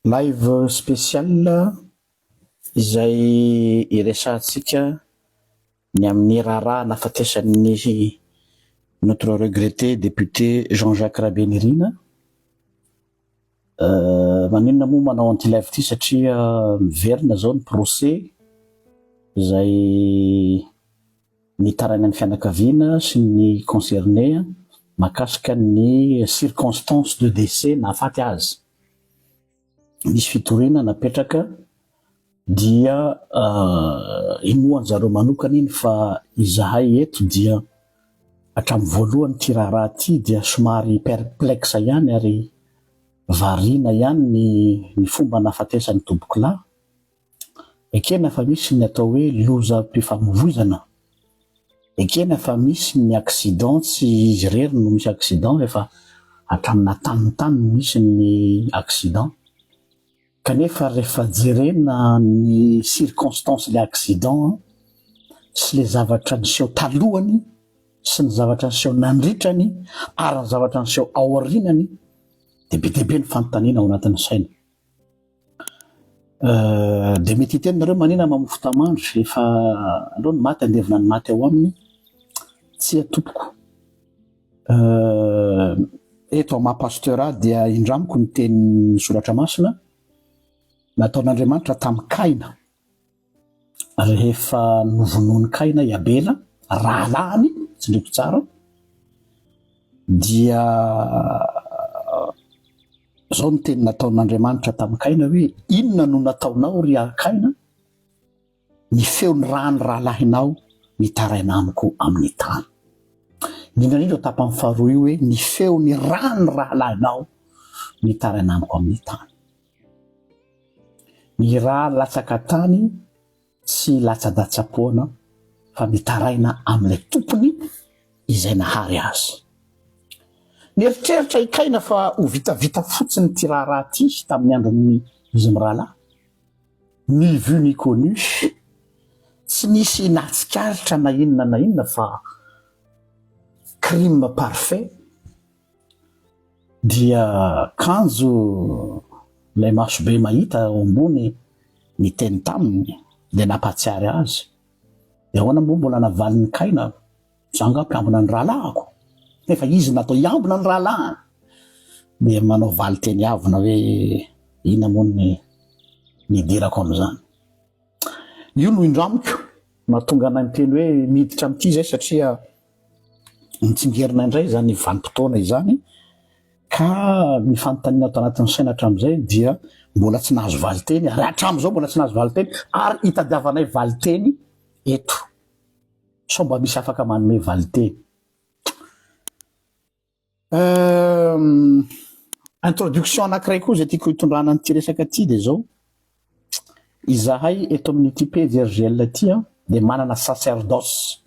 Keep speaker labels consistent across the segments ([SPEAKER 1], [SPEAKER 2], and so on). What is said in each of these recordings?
[SPEAKER 1] Live spécial izay iresahantsika ny amin'ny raharaha nahafatesan'ny notre regretté député Jean Jacques Rabenirina. Maninona moa manao an'ity live ity satria miverina izao ny procès izay nitaraina ny fianakaviana sy ny concerné mahakasika ny circonstances de décès nahafaty azy. Nisy fitoriana napetraka dia inoan zareo manokana iny fa izahay eto dia hatramin'ny voalohany ity raharaha ity dia somary perplexe ihany ary variana ihany ny ny fomba nahafatesan'ny tompokolahy. Ekena fa misy ny atao hoe lozam-pifamoivoizana, ekena fa misy ny accident, tsy izy irery no misy accident efa hatramin'ny nataniny tany no misy ny accident, kanefa rehefa jerena ny circonstance ilay accident sy ilay zavatra niseho talohany sy ny zavatra niseho nandritrany ary ny zavatra niseho aorianany dia be dia be ny fanontaniana ao anatin'ny saina. Dia mety hiteny nareo manina mamofo tamandry efa aleo ny maty andevina ny maty ao aminy, tsia tompoko. Eto amin'ny maha pasteur ahy dia indramiko ny tenin'ny soratra masina nataon'Andriamanitra tamin'i Kaina rehefa novonoin'i Kaina i Abela rahalahiny, tsindriko tsara, dia Izao no teny nataon'Andriamanitra tamin'i Kaina hoe, Inona no nataonao, ry Kaina? Ny feon'ny ràn'ny rahalahinao mitaraina amiko amin'ny tany. Indrindra indrindra io tapany faharoa io hoe, ny feon'ny ràn'ny rahalahinao mitaraina amiko amin'ny tany. Ny rà latsaka tany tsy latsadatsa-poana fa mitaraina amin'ilay tompony izay nahary azy. Nieritreritra i Kaina fa ho vitavita fotsiny ity raharaha ity tamin'ny andron'ny izy mirahalahy. Ni vu ni connu, tsy nisy nahatsikaritra na inona na inona fa crime parfait. Dia kanjo ilay masobe mahita ao ambony niteny taminy dia nampahatsiary azy. Dia ahoana moa mbola navalin'i Kaina, Izaho angaha mpiambina ny rahalahiko? Nefa izy natao hiambina ny rahalahiny. Dia manao valin-teny avona hoe inona moa ny nidirako amin'izany. Io no indramiko mahatonga anay miteny hoe miditra amin'ity izay satria mitsingerina indray izany vanim-potoana izany ka ny fanontaniana ato anatin'ny saina hatramin'izay dia mbola tsy nahazo valin-teny ary hatramin'izao mbola tsy nahazo valin-teny ary hitadiavanay valin-teny eto sao mba misy afaka manome valin-teny. Introduction anankiray koa izay tiako hitondrana an'ity resaka ity dia izao, izahay eto amin'ity pejy RGL ity dia manana sacerdoce.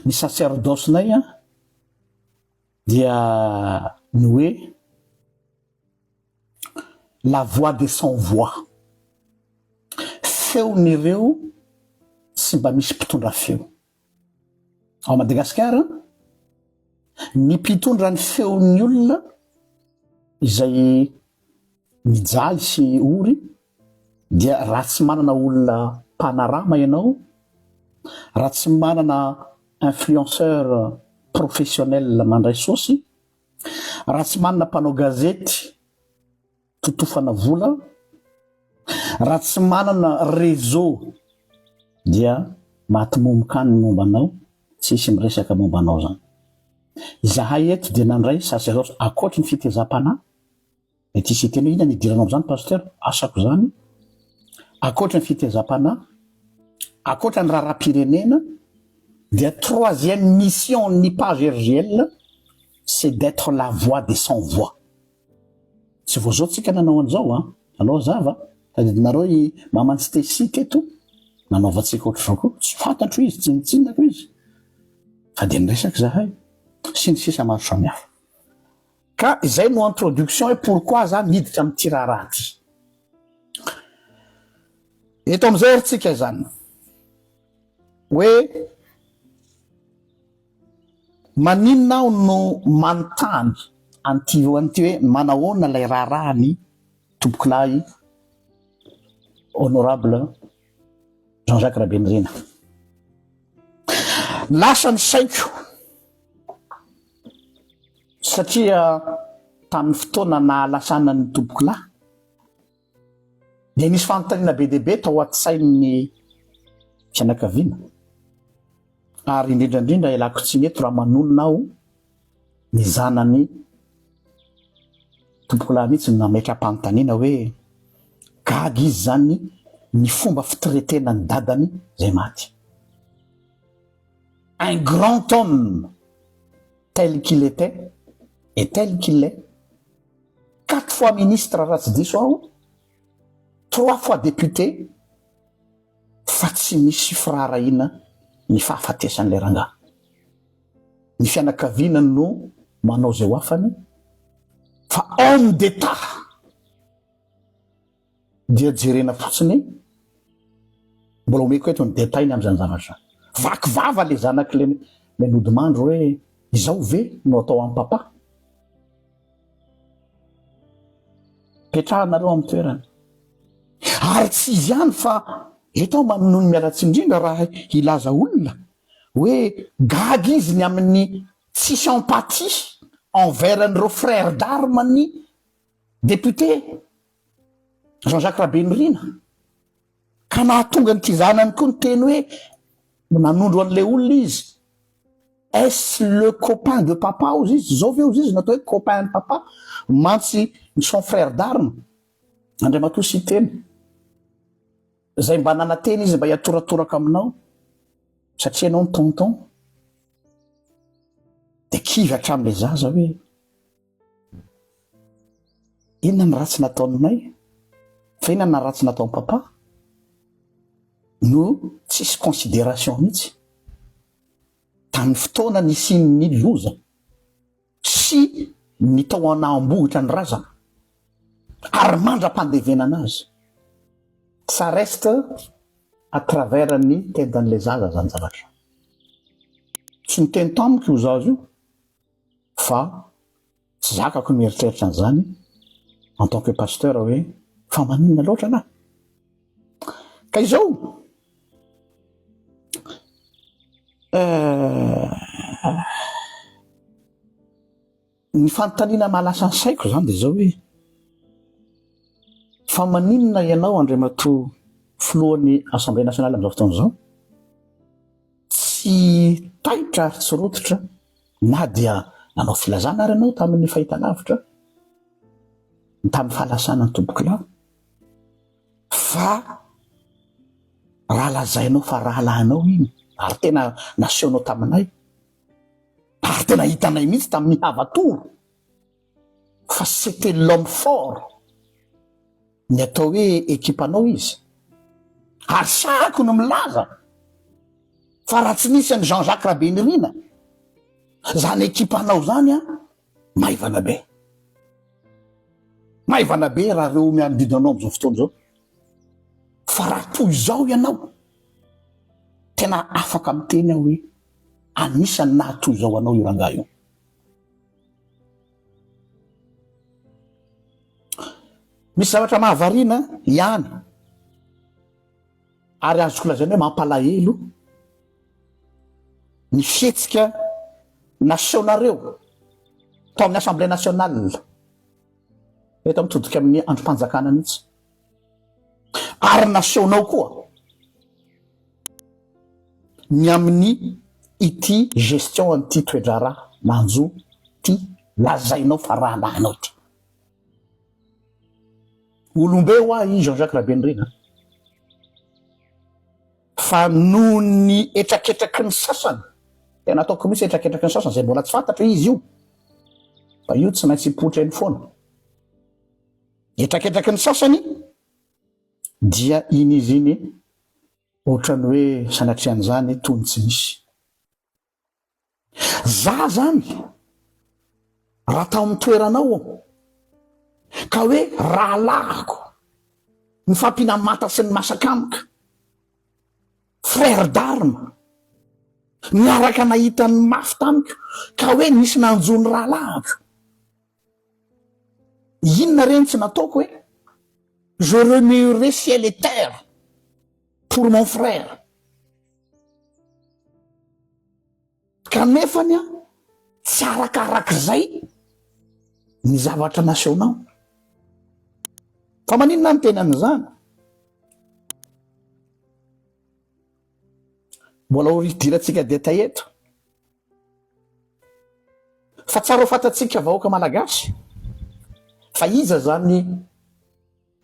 [SPEAKER 1] Ny sacerdoce-nay dia ny hoe la voix des sans voix, feon'ireo tsy mba misy mpitondra feo. Ao Madagasikara, ny mpitondra ny feon'ny olona izay mijaly sy ory dia raha tsy manana olona mpanarama ianao, raha tsy manana influenceur professionnel mandray saosy, raha tsy manana mpanao gazety totofana vola, raha tsy manana réseau dia maty momoka any ny momba anao, tsy hisy miresaka momba anao zany. Izahay eto dia nandray sacerdoce ankoatry ny fitezam-panahy, mety hisy hiteny hoe inona ny idiranao amin'izany pasteur, asako izany, ankoatry ny fitezam-panahy, ankoatra ny raharaham-pirenena dia troisième mission ny page RGL c'est d'être la voix des sans voix. Tsy vao zao tsika nanao an'izao an! Alao hazava, tadidinareo i maman'i Stacy teto nanaovantsika ohatr'izao koa, tsy fantatro izy, tsinontsinonako izy fa dia niresaka izahay, sy ny sisa maro samihafa. Ka izay no introduction hoe pourquoi za miditra amin'ity raharaha ity. Eto amin'izay ary tsika izany hoe Maninona aho no manontany an'ity an'ity hoe manahoana ilay raharahan'i. Tompokolahy Honorable Jean Jacques Rabenirina. Lasa ny saiko satria tamin'ny fotoana nahalasana ny tompokolahy dia nisy fanontaniana be dia be tao an-tsain'ny fianakaviana ary indrindra indrindra ialako tsiny eto raha manonona aho ny zanany tompokolahy mihitsy no nametra-panontaniana hoe gaga izy izany ny fomba fitretena ny dadany izay maty. Un grand homme tel qu'il était et tel qu'il est, quatre fois ministre raha tsy diso aho, trois fois député, fa tsy misy firaharahiana ny fahafatesan'ilay rangahy. Ny fianakaviana no manao izay ho afany fa homme d'Etat dia jerena fotsiny, mbola omeko eto ny détail ny amin'izany zavatra izany. Vaky vava le zanak'le le nodimandry hoe izao ve no atao amin'i papa? Petrahanareo amin'ny toerany. Ary tsy izy ihany fa eto aho manono miala tsiny indrindra raha hilaza olona hoe gaga izy ny amin'ny tsisy empathie envers an'ireo frères d'armes ny député Jean Jacques Rabenirina ka nahatonga an'ity zanany koa niteny hoe nanondro an'ilay olona izy est-ce le copain de papa ozy izy zao ve ozy izy natao hoe copain de papa mantsy ny son frère d'armes Andriamatoa Siteny Zay mba nanantena izy mba hiatoratoraka aminao satria ianao ny tonton de kivy hatramin'ilay zaza hoe inona ny ratsy nataonay fa inona ny ratsy nataon'i papa no tsisy considération mihitsy tamin'ny fotoana nisian'ny loza. sy ny tao an'Ambohitra ny razana ary mandra-pandevenana azy. Ça reste à travers ny tendan'ilay zaza zany zavatra zany. Tsy niteny tamiko io zaza io fa tsy zakako ny mieritreritra an'izany en tant que pasteur hoe fa maninona loatra anah? Ka izao Ny fanontaniana mahalasa ny saiko izany dia izao hoe, fa maninona ianao Andriamatoa Filohan'ny Assemblée Nationale amin'izao fotoana izao tsy taitra ary tsy rototra na dia nanao filazana ary ianao tamin'ny fahitalavitra ny tamin'ny fahalasana ny tompokolahy Fa raha lazainao fa rahalahinao iny ary tena nasehonao taminay ary tena hitanay mihitsy tamin'ny havatoro fa c'était l'homme fort ny atao hoe ekipanao izy ary sahako no milaza fa raha tsy nisy an'i Jean Jacques Rabenirina zany ekipanao zany an maivana be. Maivana be raha reo mianodidy anao amizao fotoana izao. Fa raha toy izao ianao, tena afaka miteny aho hoe anisan'ny naha toy izao anao io rangahy io. Misy zavatra mahavariana ihany ary azoko lazaina hoe mampalahelo ny fihetsika nasehonareo tao amin'ny Assemblée nationale, eto mitodika amin'ny andrim-panjakana mihitsy, ary nasehonao koa ny amin'ny ity gestion an'ity toe-draharaha manjo ity lazainao fa rahalahinao ity. Olombe hoa i Jean Jacques Rabenirina fa noho ny hetraketraky ny sasany, tena ataoko mihitsy hetraketraky ny sasany izay mbola tsy fantatra izy io, fa io tsy maintsy hipoitra eny foana. Hetraketraky ny sasany dia iny izy iny ohatran'ny hoe sanatrian'izany toy ny tsy misy. Za zany raha tao amin'ny toeranao aho ka hoe rahalahiko nifampinamata sy nimasaka amiko, frère d'armes, niaraka nahita ny mafy tamiko ka hoe nisy nanjo ny rahalahiko, inona re no tsy nataoko e? Je remuerai ciel et terre pour mon frère. Kanefany an, tsy arakarak'izay ny zavatra nasehonao. Fa maninona aho miteny an'izany? Mbola ho hidirantsika détail eto. Fa tsara ho fantatsika vahoaka malagasy fa iza zany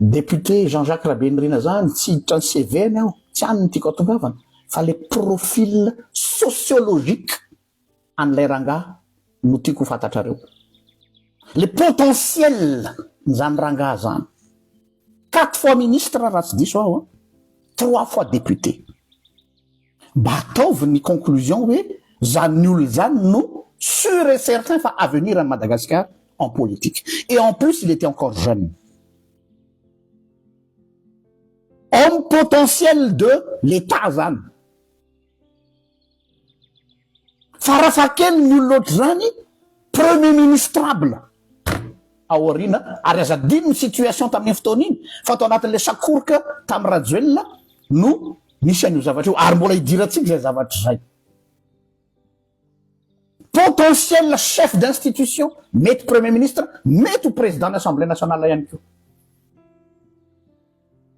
[SPEAKER 1] député Jean Jacques Rabenirina zany, tsy hiditra ny CV-ny aho, tsy any no tiako hatongavana fa le profil sociologique an'ilay rangahy no tiako ho fantatrareo. Le potentiel n'izany rangahy zany. Quatre fois ministre raha tsy diso aho an, trois fois député. Mba ataovy ny conclusion hoe zany olona zany no sur et certain fa avenir an'i Madagascar en politique. Et en plus il était encore jeune. Homme potentiel de l'Etat zany. Farafahakeliny ny olona ohatr'izany premier ministrable ao aoriana ary aza adino ny situation tamin'iny fotoana iny fa tao anatin'ilay sakoroka tamin'i Rajoelina no nisy an'io zavatra io ary mbola hidirantsika izay zavatra izay. Potentiel chef d'institution, mety premier ministre, mety ho président ny assemblée nationale ihany koa.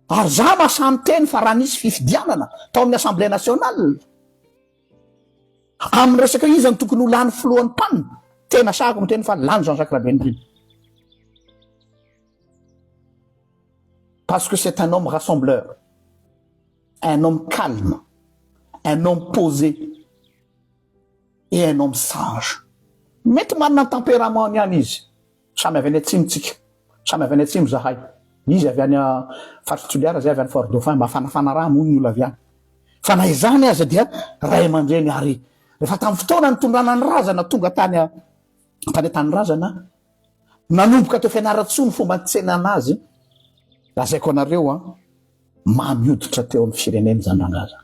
[SPEAKER 1] Ary za mahasahy miteny fa raha nisy fifidianana tao amin'ny assemblée nationale amin'ny resaka iza no tokony ho lany filohan'ny PAN, tena sahako miteny fa lany Jean Jacques Rabenirina. Parce que c'est un homme rassembleur, un homme calme, un homme posé et un homme sage. Mety manana ny tempérament-ny ihany izy. Samy avy any atsimo tsika. Samy avy any atsimo zahay. Izy avy any faritry Toliara, zay avy any Fort Dauphin. Mafanafana raha moa ny olona avy any. Fa na izany aza dia ray aman-dreny ary rehefa tamin'ny fotoana nitondrana ny razana tonga tany tany an-tanindrazana, nanomboka teo Fianarantsoa ny fomba nitsenana azy, lazaiko anareo an, mamy hoditra teo amin'ny firenena izany rangahy izany.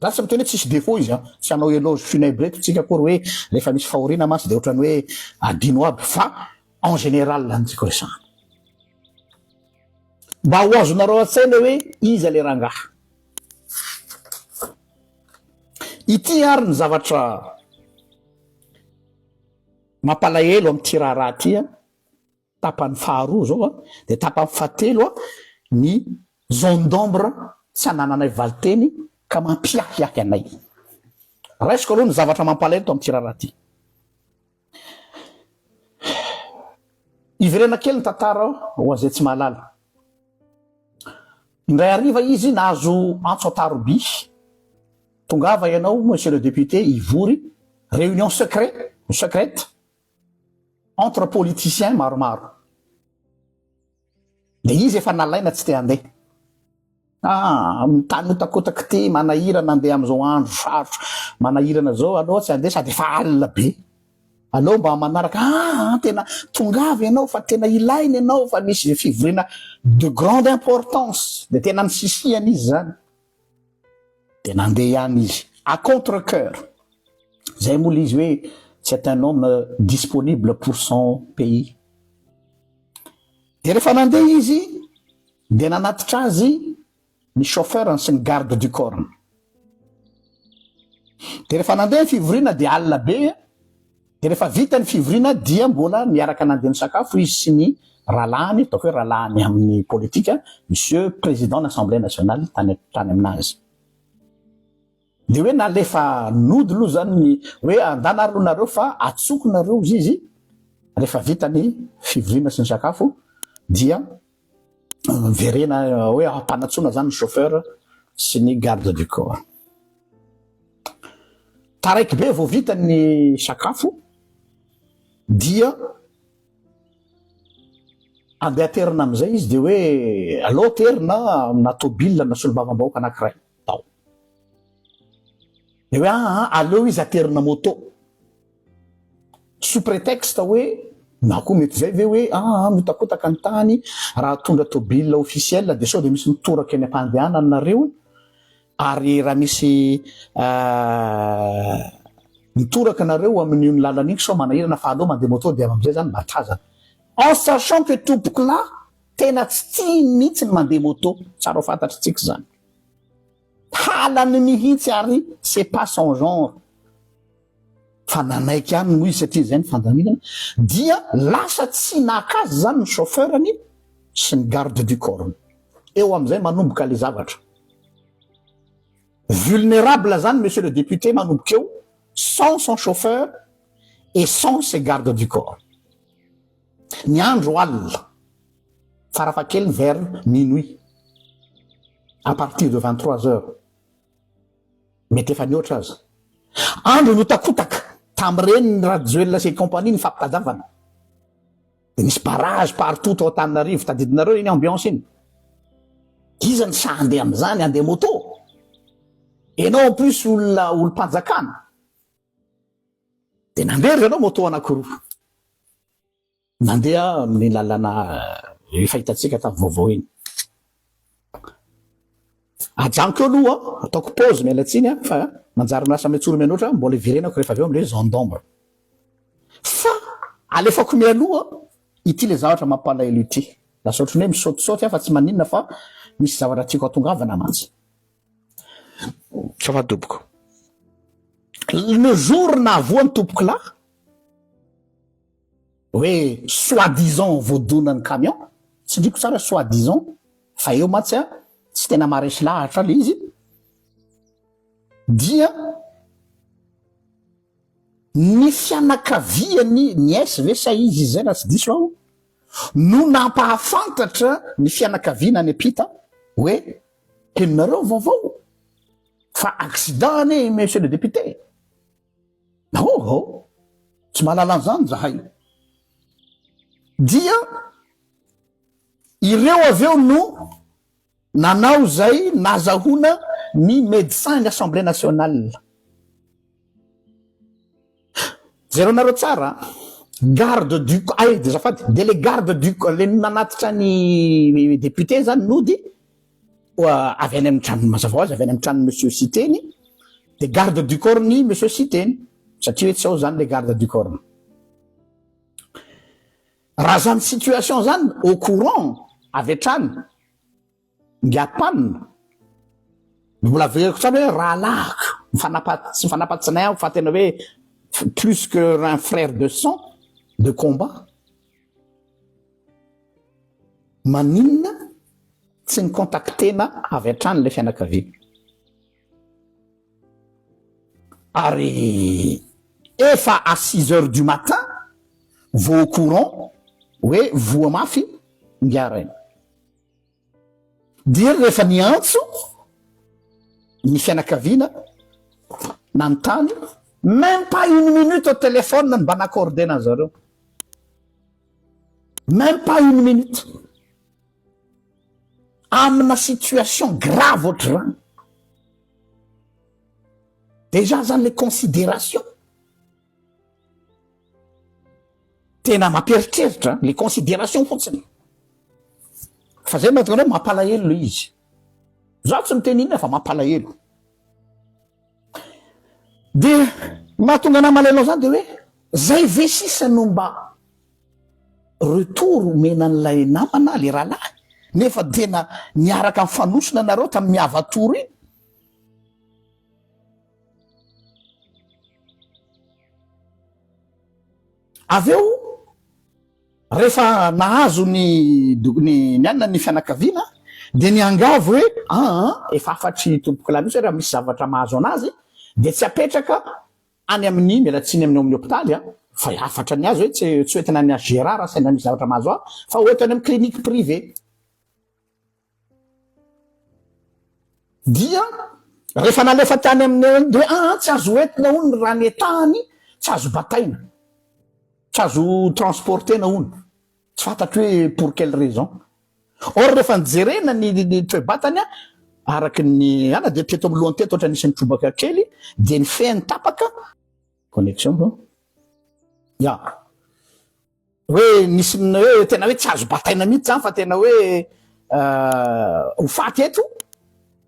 [SPEAKER 1] Za tsy miteny hoe tsisy défaut izy an, tsy hanao éloge funèbre eto tsika akory hoe rehefa misy fahoriana mantsy dia ohatran'ny hoe adino aby fa en général no tiako resahana. Mba ho azonareo an-tsaina hoe iza le rangahy. Ity ary ny zavatra mampalahelo amin'ity raharaha ity an. Tapany faharoa izao a, dia tapany fahatelo a, ny zone d'ombre tsy anananay valinteny ka mampiahiahy anay. Raisiko aloha ny zavatra mampalahelo eto amin'ity raharaha ity. Hiverena kely ny tantara ho an'izay tsy mahalala. Indray hariva izy nahazo antso an-taroby, tongava ianao monsieur le député hivory, réunion secret, secrète, entre politiciens maromaro. Dia izy efa nalaina tsy te handeha. Ah, ny tany hotakotaka ity manahirana andeha amin'izao andro sarotra manahirana izao, aleo tsy handeha sady efa alina be. Aleo mba manaraka, ah, tena tongava ianao fa tena ilaina ianao fa misy fivoriana de grande importance. Dia tena nisisihana izy izany. Dia nandeha ihany izy, à contre coeur. Zay moa le izy hoe c'est un homme disponible pour son pays. Dia rehefa nandeha izy dia nanatitra azy ny chauffeur-ny sy ny garde du corps-ny. Dia rehefa nandeha ny fivoriana dia alina be, dia rehefa vita ny fivoriana dia mbola niaraka nandeha nisakafo izy sy ny rahalahiny, ataoko hoe rahalahiny amin'ny politika, monsieur président ny assemblée nationale tany tany aminazy. Dia hoe nalefa nody aloha zany ny hoe andana ary aloha nareo fa atsoko nareo ozy izy rehefa vita ny fivoriana sy ny sakafo dia miverena hoe ampanatsoina zany ny chauffeur sy ny garde du corps. Taraiky be vao vita ny sakafo dia andeha aterina amin'izay izy dia hoe aleo aterina amina tôbila na solombavambahoaka anankiray. tao. Dia hoe aa aleo izy aterina moto. Sous prétexte hoe na koa mety izay ve hoe aa mihotakotaka ny tany raha tondra tobile officiel dia sao dia misy mitoraka eny am-pandehanana nareo ary raha misy mitoraka nareo amin'iny lalana iny sao manahirana fa aleo mandeha moto dia amin'izay zany mba tazana. En sachant que tompokolahy. Tena tsy tiany mihitsy ny mandeha moto, tsara ho fantatritsika izany. Halany mihitsy ary c'est pas son genre. Fa nanaiky ihany moa izy satria izay ny fandaminana, dia lasa tsy naka azy izany ny chauffeur-ny sy ny garde du corps-ny. Eo amin'izay manomboka ilay zavatra. Vulnérable zany monsieur le député manomboka eo sans son chauffeur et sans ses gardes du corps. Ny andro alina, farafahakeliny vers minuit, à partir de 23 heures, mety efa nihoatra aza. Andro nihotakotaka tamin'ireny Rajoelina sy compagnie nifampitadiavana. Dia nisy barrage partout tao Antananarivo, tadidinareo iny ambiance iny? Iza no sahy handeha amin'izany, handeha moto? Enao en plus olona olom-panjakana. Dia nandeha ry zareo moto anankiroa. Nandeha amin'ny lalana efa hitantsika tamin'ny vaovao iny. Ajanoko eo aloha, ataoko pause miala tsiny a, fa manjary lasa miantsoro mianoatra, mbola hiverenako rehefa avy eo amin'ilay zone d'ombre. Fa alefako mialoha ity le zavatra mampalahelo ity. Lasa ohatran'ny hoe misaotisaoty aho fa tsy maninona fa misy zavatra tiako hatongavana mantsy. Ça va tompoko. Le jour nahavoa ny tompokolahy hoe soi disant voadonan'ny camion, tsindriko tsara hoe soi disant fa eo mantsy a tsy tena maharesy lahatra le izy dia Ny fianakaviany nièce ve sa izy izay raha tsy diso aho no nampahafantatra ny fianakaviana any ampita hoe henonareo ny vaovao fa accident anie i monsieur le député. Nahoa? Tsy mahalala an'izany zahay. Dia ireo avy eo no Nanao izay nazahoana ny médecin ny assemblée nationale. Jerenareo tsara a! Garde du ay azafady dia le garde du le nanatitra ny député zany nody avy any amin'ny tranony mazava ho azy avy any amin'ny tranon'i monsieur Siteny dia garde du corps ny monsieur Siteny satria hoe tsy ao zany le garde du corps. Raha zany situation zany au courant avy hatrany Ngiapanina, mbola averiko tsara hoe rahalahiko, mifanapa tsy mifanapa-tsinay aho fa tena hoe plus que un frère de sang, de combat. Maninona tsy ni-contacter-na avy hatrany ilay fianakaviana? Ary efa à six heures du matin vao au courant hoe voa mafy ingahy rainy. Dia rehefa niantso ny fianakaviana nanontany, même pas une minute au téléphone no mba n'accordena an'zareo. Même pas une minute. Amina situation grave ohatr'izany. Déjà zany le considération tena mampieritreritra le considération fotsiny. Fa zay mahatonga anao mampalahelo le izy. Za tsy miteny inona fa mampalahelo. Dia mahatonga anah malahelo zany de hoe zay ve sisa no mba retour omena an'ilay namana le rahalahy nefa tena niaraka nifanosona nareo tamin'ny miava-tour iny. Avy eo rehefa nahazo ny ny ny anona ny fianakaviana dia niangavy hoe aa efa hafatry tompokolahy mihitsy hoe raha misy zavatra mahazo anazy dia tsy apetraka any amin'ny, miala tsiny amin'ny ao amin'ny hopitaly an, fa hafatra ny azy hoe tsy tsy hoentina any HGRA raha sendra misy zavatra mahazo ahy fa hoento any amin'ny clinique privée. Dia rehefa nalefa tany amin'ny dia hoe aa tsy azo hoentina hono raha ny état-ny tsy azo bataina, tsy azo transporter-na hono, tsy fantatro hoe pour quelle raison. Or rehefa nijerena ny ny toe-batany araka ny ana dia teto amin'ny lohany teto ohatra nisy nitrobaka kely dia ny fehiny tapaka, connexion va? Ya. Hoe nisy hoe tena hoe tsy azo bataina mihitsy zany fa tena hoe ho faty eto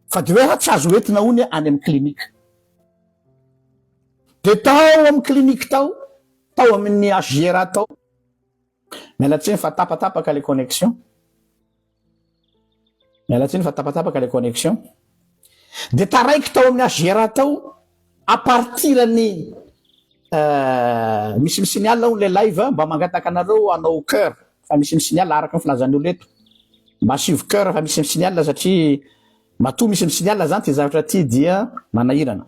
[SPEAKER 1] fa dia hoe tsy azo entina hono any amin'ny clinique. Dia tao amin'ny clinique tao, tao amin'ny HJRA tao. Miala tsiny fa tapatapaka le connexion. Miala tsiny fa tapatapaka le connexion. De taraiky tao amin'ny HGRA tao à partir ny misy mi-signal hono le live, mba mangataka anareo hanao cœur fa misy mi-signal araka ny filazan'ny olo eto. Mba asivo cœur fa misy mi-signal satria matoa misy mi-signal zany ty zavatra ty dia manahirana.